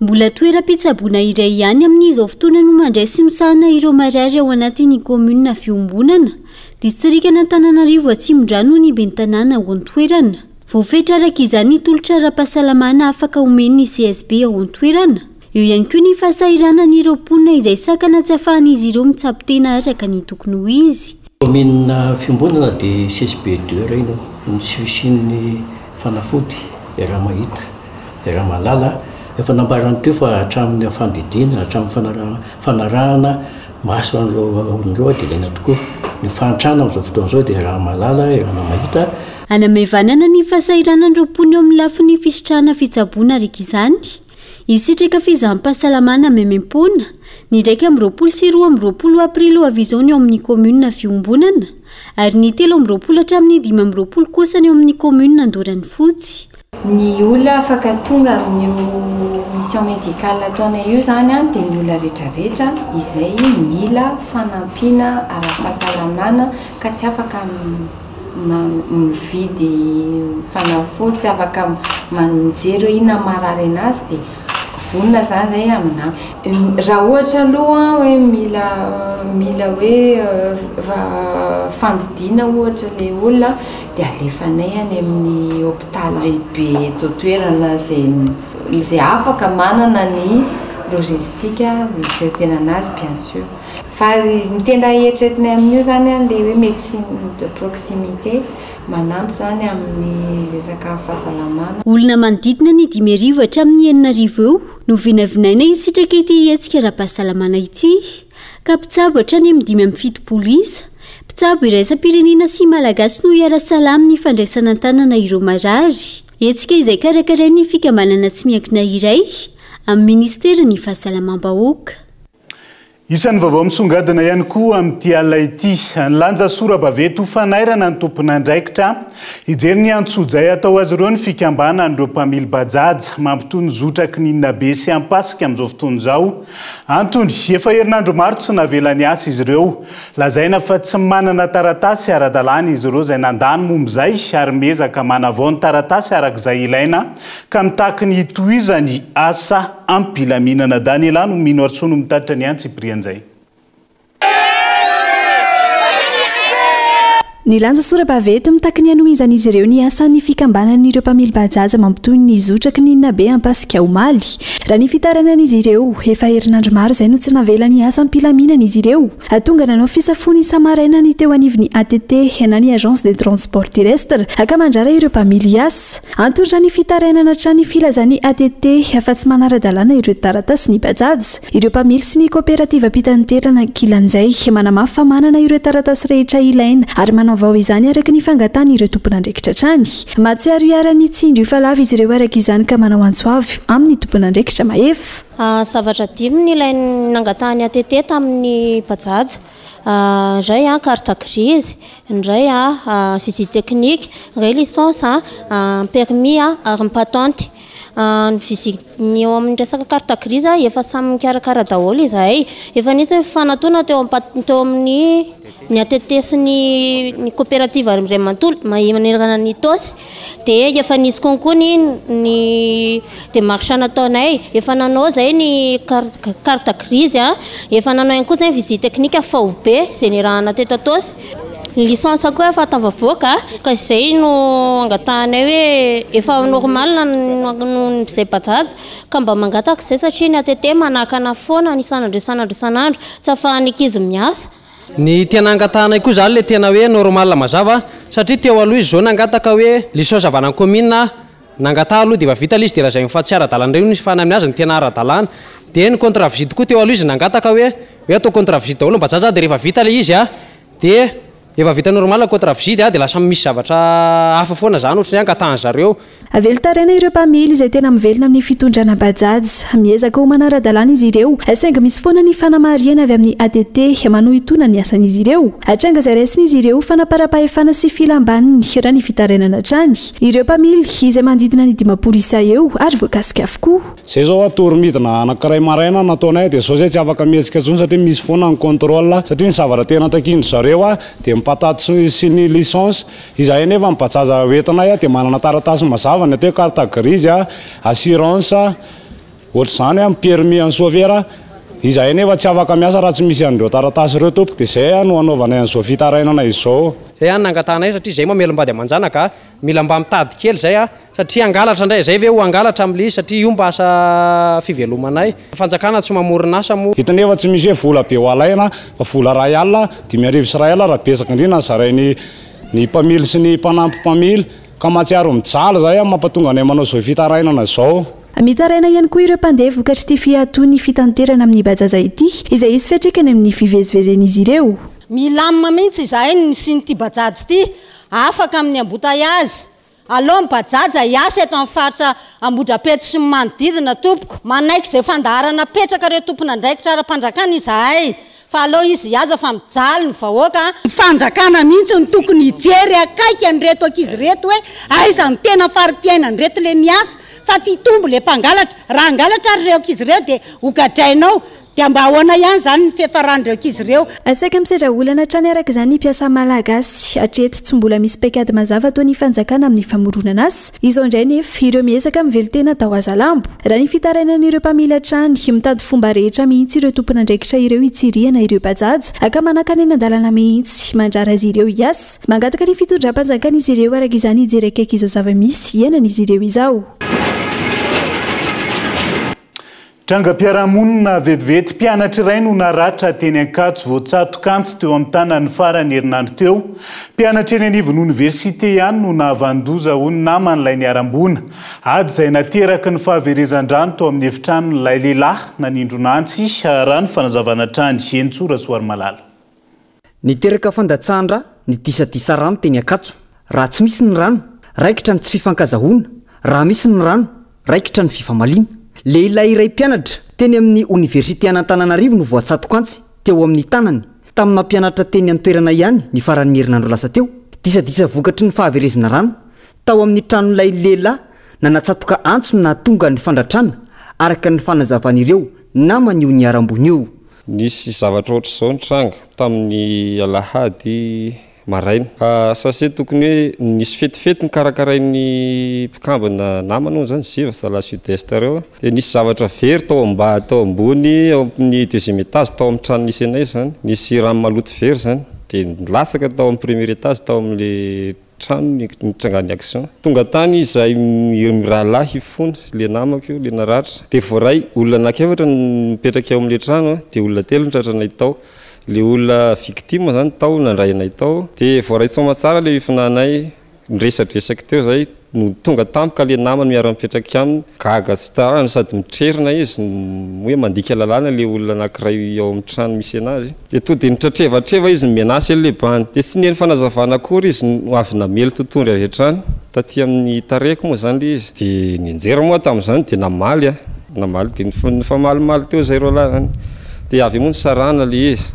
Mbola toeram-pitsaboana iray ihany amin'izao fotoana no mandray sy misahana ireo marary ao anatin'ny kaominina Fiombonana, distrikan'Antananarivo Atsimondrano ny ben'ny tanàna ao an-toerana. Voafetra araka izany ny tolotra ara-pahasalamana afaka omen'ny CSB ao an-toerana. Eo ihany koa ny fahasahiranan'ireo mponina izay sakana tsy afahan'izy ireo mitsabo tena araka ny tokony ho izy.
Kaominina Fiombonana dia CSB deux iray no ny tsy fisian'ny fanafody iaraha mahita, iaraha mahalala. Efa nambarany teo fa hatramin'ny fandidiana, hatramin'ny fanarahana maso an'ireo olona ireo dia ilaina tokoa. Ny fahantrana amin'izao fotoana izao dia iaraha mahalala, iaraha mahita.
Hanamaivanana ny fahasahiranan'ireo mponina eo amin'ny lafiny fisitrahana fitsaboana araka izany. Hisitraka fizaham-pahasalamana maimaimpoana, ny 21 sy 22 aprily ho avy izao ny ao amin'ny kaominina Fiombonana, ary ny 23 hatramin'ny 25 kosa ny ao amin'ny kaominina Andoharanofotsy.
Ny olona afaka tonga amin'io mission médicale ataonay io izany dia ny olona rehetrarehetra izay mila fanampiana ara-pahasalamana ka tsy afaka mividy fanafody, tsy afaka mijery hoe inona no maharary anazy dia vonona izany izay aminahy. Raha ohatra aloha hoe mila mila hoe fandidiana ohatra ilay olona dia alefanay any amin'ny hopitaly lehibe eto an-toerana izay izay afaka manana ny logistique mitaitena anazy bien sûr. Fa ny tena eritreretinay amin'io izany an, ilay hoe médecine de proximité, manampy izany amin'ny resaka fahasalamana.
Olona manodidina ny 5000 hatramin'ny 6000 eo no vinavinaina hisitraka ity hetsika ara-pahasalamana ity, ka mpitsabo hatrany amin'ny 75 isa, mpitsabo iraisam-pirenena sy malagasy no hiara-sala amin'ny fandraisana an-tanana ireo marary. Hetsika izay karakarain'ny fikambanana tsy miankina iray amin'ny minisiteran'ny fahasalamam-bahoaka.
Isan'ny vaovao misongadina ihany koa amin'ity alina ity, nilanja sora-baventy ho fanairana ny tompon'andraikitra hijery ny antsojay atao azy ireo ny fikambanan'ireo mpamily Bajaj mampitohy ny zotra Kininina-be sy Ampasika amin'izao fotoana izao. Antony, efa herinandro maro tsy navela niasa izy ireo. Lazaina fa tsy manana taratasy ara-dalàna izy ireo izay nandany momba izay ary miezaka manavao ny taratasy araka izay ilaina ka mitaky ny hitohizany asa Am-pilaminana. Daniela no mino ary soa no mitatitra ny antsipirian'izay.
Nilanja sora-baventy mitaky ny hanohizan'izy ireo ny asan'ny fikambanan'ireo mpamily bajaj mampitohy ny zotra Kininina-be Ampasika omaly. Raha ny fitarainan'izy ireo, efa herinandro maro izay no tsy navela niasa am-pilaminana izy ireo. Tonga nanao fisafoana isa-maraina ny teo anivon'ny ATT na ny Agence de Transport Terrestre ka mandrara ireo mpamily hiasa. Antony raha ny fitarainana hatrany filazan'ny ATT fa tsy manara-dalàna ireo taratasy ny Bajaj. Ireo mpamily sy ny koperativam-pitanterana ankilan'izay manamafy fa manana ireo taratasy rehetra ilaina ary manavao izany araka ny fangatahan'ireo tompon'andraikitra hatrany. Mahatsiaro iharan'ny tsindry io fa lava izy ireo araka izany ka manao antso avo amin'ny tompon'andraikitra mahefa.
Zavatra dimy no ilain'ny nangatahan'ny ATT tamin'ny Bajaj. Ny iray carte grise, ny iray visite technique, ny iray licence, ny permis ary ny patente. Ny visite, ny eo amin'ny resaka carte grise efa samy mikarakara daholo izahay. Efa nisy ny fifanatona teo am-pat- teo amin'ny ny ATT sy ny ny coopérative iray manontolo manerana an'i Itaosy. Dia efa nisy konko ny ny démarche nataonay, efa nanao zay ny carte carte grise a, efa nanao ihany koa zay ny visite technique faobe izay niarahana teto Antaosy, ny licence koa efa tafavoaka ka izay no angatahanay hoe efa normal noho izay bajaj ka mba mangataka izay satria ny ATT manakana foana isan'andro isan'andro isan'andro tsy ahafahan'ny ankizy miasa.
Ny tena angatahanay koa zany le tena hoe normal mazava satria teo aloha izy zao nangataka hoe licence avy any am commune nangataha aloha de efa vita le izy de lazainy fa tsy ara-dalana indray hono izy fa any aminazy no tena ara-dalàna de ny contre visite koa teo aloha izy nangataka hoe hoe atao contre visite daholo ny bajaj de rehefa vita le izy a de efa vita normal contre visite a de lasa misy zavatra hafa foana zany ohatran'ny hoe angatahan zareo.
Velon-taraina ireo mpamily izay tena mivelona amin'ny fitondrana Bajaj. Miezaka ho manara-dalàna izy ireo, saingy misy foana ny fanamarihana avy amin'ny ATT manohintohina ny asan'izy ireo. Tranga izay raisin'izy ireo ho fanaparam-pahefana sy filam-baniny, raha ny fitarainana hatrany. Ireo mpamily, izay manodidina ny 50 isa eo, ary voakasika avokoa.
Zay zao atoro midina anakiray maraina nataonay dia zao zay tsy afaka mihetsika intsony satria misy foana ny contrôle satria ny zavatra tena takian-dry zareo dia ny patate sy ny licence Izahay anefa ny Bajaj hoentinay dia manana taratasy mazava ny atao hoe carte grise, assurance, ohatr'izany, ny permis an'ny chauffeur. Izahay anefa tsy afaka miasa raha tsy misy an'ireo taratasy ireo tompoko dia izay no hanaovanay an'izao fitarainana izao.
Zay ihany no angatahanay satria zay mamelom-bady aman-janaka a, mila mba mitady kely zay a, satria hangalatra indray, zay ve ho hangalatra amin'ilay izy satria io mba asa fivelomanay. Fanjakana tsy mamorona asa moa.
Eto nefa tsy misy hoe vola be ho alaina fa vola iray alina, 1500 raha betsaka indrindra ny zarain'ny ny mpamily sy ny mpanampy mpamily ka mahatsiaro mijaly izahay amin'ny mampatonga anay manao izao fitarainana izao.
Mitaraina ihany koa ireo mpandeha vokatr'ity fiatoan'ny fitanterana amin'ny Bajaj ity, izay hisy fiantraikany amin'ny fivezivezen'izy ireo.
Milamina mihitsy izahay ny nisian'ity Bajaj ity, afaka amin'ny embouteillage.
Aleo ny Bajaj hiasa eto amin'ny faritra Ambohidrapeto sy ny manodidina tompoko. Manaiky izay fandaharana apetrakareo tompon'andraikitra ara-panjakana izahay fa aleo izy hiasa fa mijaly ny vahoaka a.
Ny fanjakana mihitsy no tokony hijery akaiky an'ireto ankizy ireto hoe aiza no tena fari-piainan'ireto le miasa fa tsy hitombo le mpangalatra. Raha hangalatra ary ireo ankizy ireo dia ho gadraina ao Dia mba ahoana ihany izany ny fiafaran'ireo ankizy ireo?
Saika misedra olana hatrany araka izany ny mpiasa malagasy. Hatreto tsy mbola misy paikady mazava ataon'ny fanjakana amin'ny famoronana asa. Izao indray anefa, ireo miezaka mivelon-tena atao hazalambo. Raha ny fitarainan'ireo mpamily hatrany, mitady fomba rehetra mihitsy ireo tompon'andraikitra ireo hitsirihana ireo bajaj ka manakana eny an-dalana mihitsy, mandrara azy ireo hiasa. Mangataka ny fitondram-panjakana izy ireo araka izany hijery akaiky izao zava-misy iainan'izy ireo izao.
Trangam-piarahamonina vetivety, mpianatra iray no naratra teny Ankatso, voatsatoka antsy teo amin'ny tanany farany herinandro teo. Mpianatra eny anivon'ny oniversite ihany no nahavanon-doza hoy ny naman'ilay niharam-boina. Ady izay nateraky ny fahaverezan-drano tao amin'ny efitranon'ilay lehilahy nanindrona antsy, raha ny fanazavana hatrany. Henintsoa Rasoarimalala.
Niteraka fandatsahan-drà ny disadisa rano teny Ankatso. Raha tsy misy ny rano, raikitra ny tsy fifankazahoana, raha misy ny rano, raikitra ny fifamaliana. Lehilahy iray mpianatra teny amin'ny oniversite an'Antananarivo no voatsatok'antsy teo amin'ny tanany, tamina mpianatra teny an-toerana ihany ny faran'ny herinandro lasa teo. Disadisa vokatry ny fahaverezana rano tao amin'ny tranon'ilay lehilahy nanatsatoka antso no nahatonga ny fandratrana, araka ny fanazavan'ireo naman'io niharam-boina io.
Nisy zavatra ohatr'izao nitranga tamin'ny alahady maraina. Sachet tokony hoe nisy fetifety nokarakarain'ny mpikambana namana moa izany, Ziva, zalahy sud est ireo. Dia nisy zavatra very tao amba- tao ambony ao amin'ny deuxième étage tao amin'ny trano nisy anay izany. Nisy rano maloto very izany. Dia nilatsaka tao amin'ny premier étage tao amin'ilay trano nitrangan'ny action. Tonga tany izahay mirahalahy hifona, le namako io, le naratra. Dia voaray olona anankiefatra no mipetraka ao amin'ilay trano dia olona telo no tratranay tao. Le olona victime zany tao nandray anay tao. Dia voaray soamatsara le hifonanay, niresadresaka teo zahay no tonga tampoka le namany miara-mipetraka aminy. Gaga tsy tarana sady mitrerona izy hoe mandika lalàna le olona anankiray ao amin'ny trano misy anazy. Dia to dia nitratrevatreva izy ni-menace an'ilay bandy. Dia tsy niheno fanazavana akory izy no avy namely totohondry avy hatrany taty amin'ny tarehiko moa izany ilay izy. Dia nianjera moa aho tamin'izany dia namaly aho. Namaly dia nifamalimaly teo izahay roalahy izany. Dia avy eo moa nisarahana ilay izy.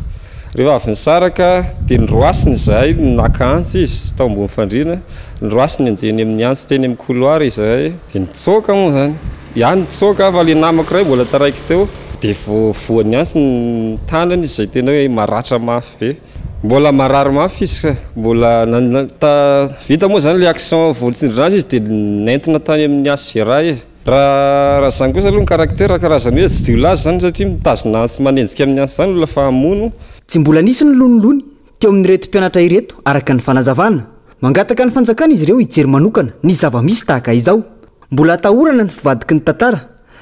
Rehefa avy nisaraka dia noroasiny izahay, naka antsy izy tao ambony fandriana. Noroasiny nianjera amin'ny antsy teny amin'ny couloir izahay. Dia nitsoaka moa izany. Iah nitsoaka fa le namako iray mbola taraiky teo de vao voan'ny antsy ny tanany izy izay tena hoe maratra mafy be. Mbola marary mafy izy ka, mbola ta vita moa zany le action voatsindrona azy izy de nentina tany amin'ny HCRA izy. Raha raha zany kosa aloha ny caractère karazany hoe tsy jiolahy zany satria mitazona antsy manenjika amin'ny antsy zany olona fa hamono.
Tsy mbola nisy ny lonilony teo amin'ireto mpianatra ireto araka ny fanazavana. Mangataka ny fanjakana izy ireo hijery manokana ny zava-misy tahaka izao. Mbola atahorana ny fivadiky ny tantara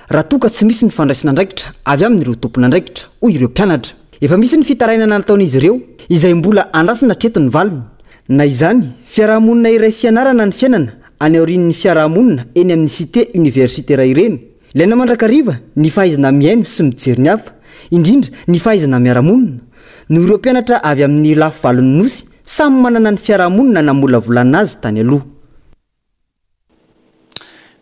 raha toa ka tsy misy ny fandraisana andraikitra avy amin'ireo tompon'andraikitra, hoy ireo mpianatra. Efa misy ny fitarainana nataon'izy ireo izay mbola andrasana hatreto ny valiny. Na izany, fiarahamonina iray fianarana ny fiainana any aorian'ny fiarahamonina eny amin'ny cité universitaire ireny. Ilaina mandrakariva ny fahaizana mihaino sy mijery ny hafa, indrindra ny fahaizana miara-monina. Noho ireo mpianatra avy amin'ny lafy valon'ny Nosy samy manana ny fiarahamonina namolavolana azy tany aloha.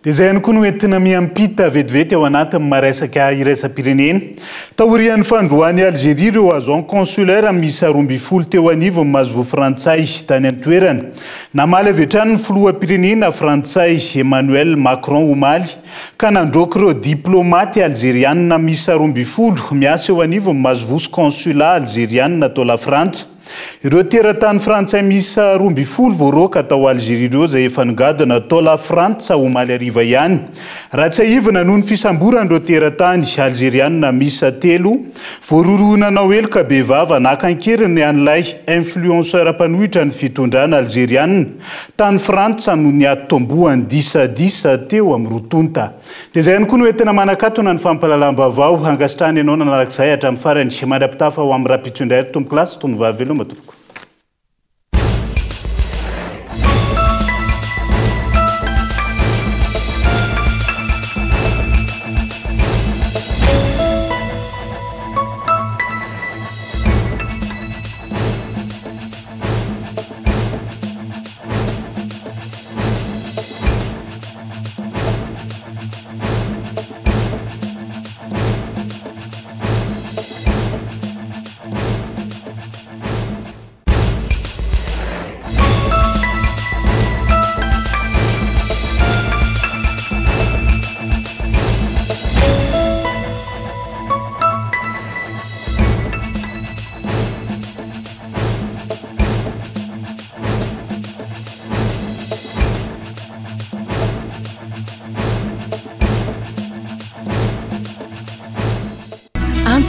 Dia izay ihany koa no entina miampita vetivety ao anatin'ny maresaka iraisam-pirenena. Taorian'ny fandroahan'i Algeria ireo agents consulaires miisa 12 teo anivon'ny masoivoho frantsay tany an-toerana. Namaly avy hatrany ny filoham-pirenena frantsay Emmanuel Macron omaly ka nandroaka ireo diplaomaty alzerianina miisa 12 miasa eo anivon'ny masoivoho sy consulat alzerianina tao Lafrantsa. Ireo teratany frantsay miisa 12 voaroaka tao Algeria ireo izay efa nigadona tao La Frantsa omaly hariva ihany. Raha tsiahivina, noho ny fisamborana ireo teratany alzerianina miisa telo, voarohirohy nanao heloka bevava naka an-keriny an'ilay influenceur mpanohitra ny fitondrana alzerianina tany Frantsa no niatombohan'ny disadisa teo amin'ny roa tonta. Dia izay ihany koa no entina manakatona ny fampahalalam-baovao. Ankasitrahana ianao nanaraka izay hatramin'ny farany. Mandra-pitafa ho amin'ny rahampitso indray ry tompokolahy sy tompovavy. Veloma tompoko.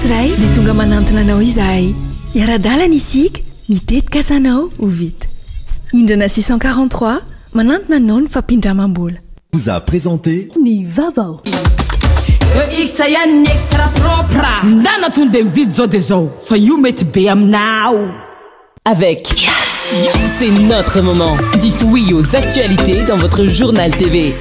antso iray dia tonga manantona anao izahay. Hiara-dalana isika, ny tetikasanao ho vita. Indrana 643, manantona anao ny fampindramam-bola.
Vous a présenté.
Ny vaovao.
EX ihany ny extra propre. Ndana tonde mividy zao de zao fa io mety be aminao.
Avec Yes. C'est notre moment. Dites oui aux actualités dans votre journal TV.